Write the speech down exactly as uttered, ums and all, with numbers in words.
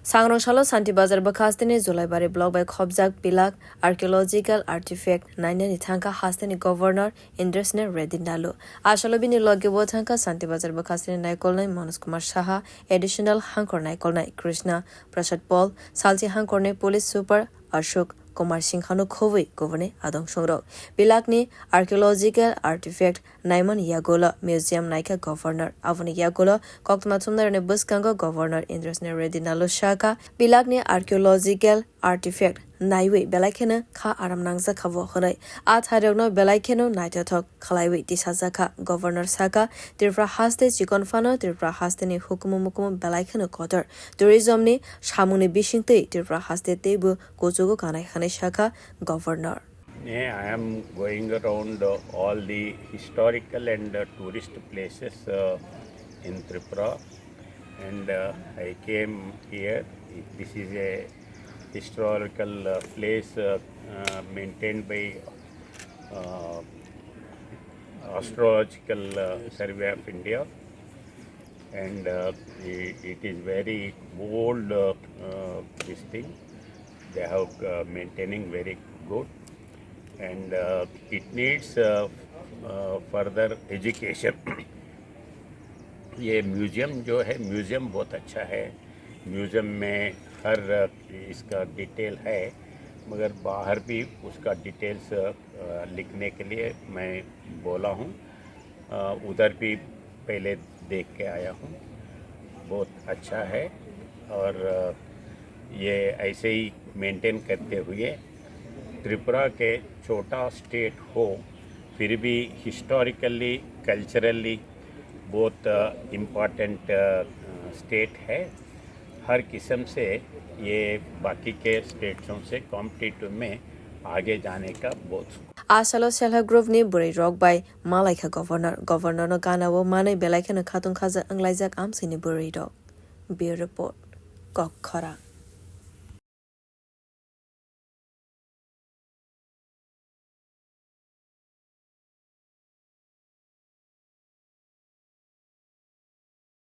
Sangrong salo Santi Bazar bwkha hasteni Julaibari block bai khopjak Bilak archaeological artifact nainani thangkha hasteni Governor Indrasena Reddy Nalu. Asalo bini loge bo thangkha Santi Bazar bwkha hasteni naikolnai Manoj Kumar Saha, additional hangkor naikolnai Krishna Prasad Paul, salchi hangkorni police super Ashok Kumar Singhano khobwi kubuni adong songrok. Bilakni archaeological artifact naimani yagulo museum naikha Governor. Aboni yagulo koktwma thumnairokni bwskango Governor Indrasena Reddy Nalu sakha, Bilakni archaeological artifact naiwi belai kheno kha aram nangjakha bo hwnwi. A thairokno belai kheno naithothok khlaiwi tisajakha. Governor sakha, Tripura haste chikon phano Tripura hasteni hukumu mukumu belai kheno kotor. Tourismni samungni bisingtwi Tripura haste teibo kuchugo kanai hwnwi sakha Governor. Yeah, I am going around uh, all the historical and uh, tourist places uh, in Tripura, and uh, I came here. This is a historical uh, place uh, uh, maintained by uh, Astrological uh, Survey of India, and uh, i- it is very old uh, uh, this thing. They have uh, maintaining very good, and uh, it needs uh, uh, further education. ये म्यूजियम जो है, म्यूजियम बहुत अच्छा है। म्यूजियम में हर अ, इसका डिटेल है, मगर बाहर भी उसका डिटेल्स अ, लिखने के लिए मैं बोला हूँ। अ, उधर भी पहले देख के आया हूँ, बहुत अच्छा है। और अ, ये ऐसे ही मेंटेन करते हुए त्रिपुरा के छोटा स्टेट हो, फिर भी हिस्टोरिकली, कल्चरली बहुत इम्पोर्टेंट स्टेट है। हर किस्म से ये बाकी के स्टेट्सों से कॉम्पिटिटिव में आगे जाने का बहुत Asalo self help group ni bwrwi rok bai malaikha Governor. Governor no gana o manwi belai kheno khatung khajak wnglaijak amsini bwrwi rok. Bureau Report, Kokkhorang.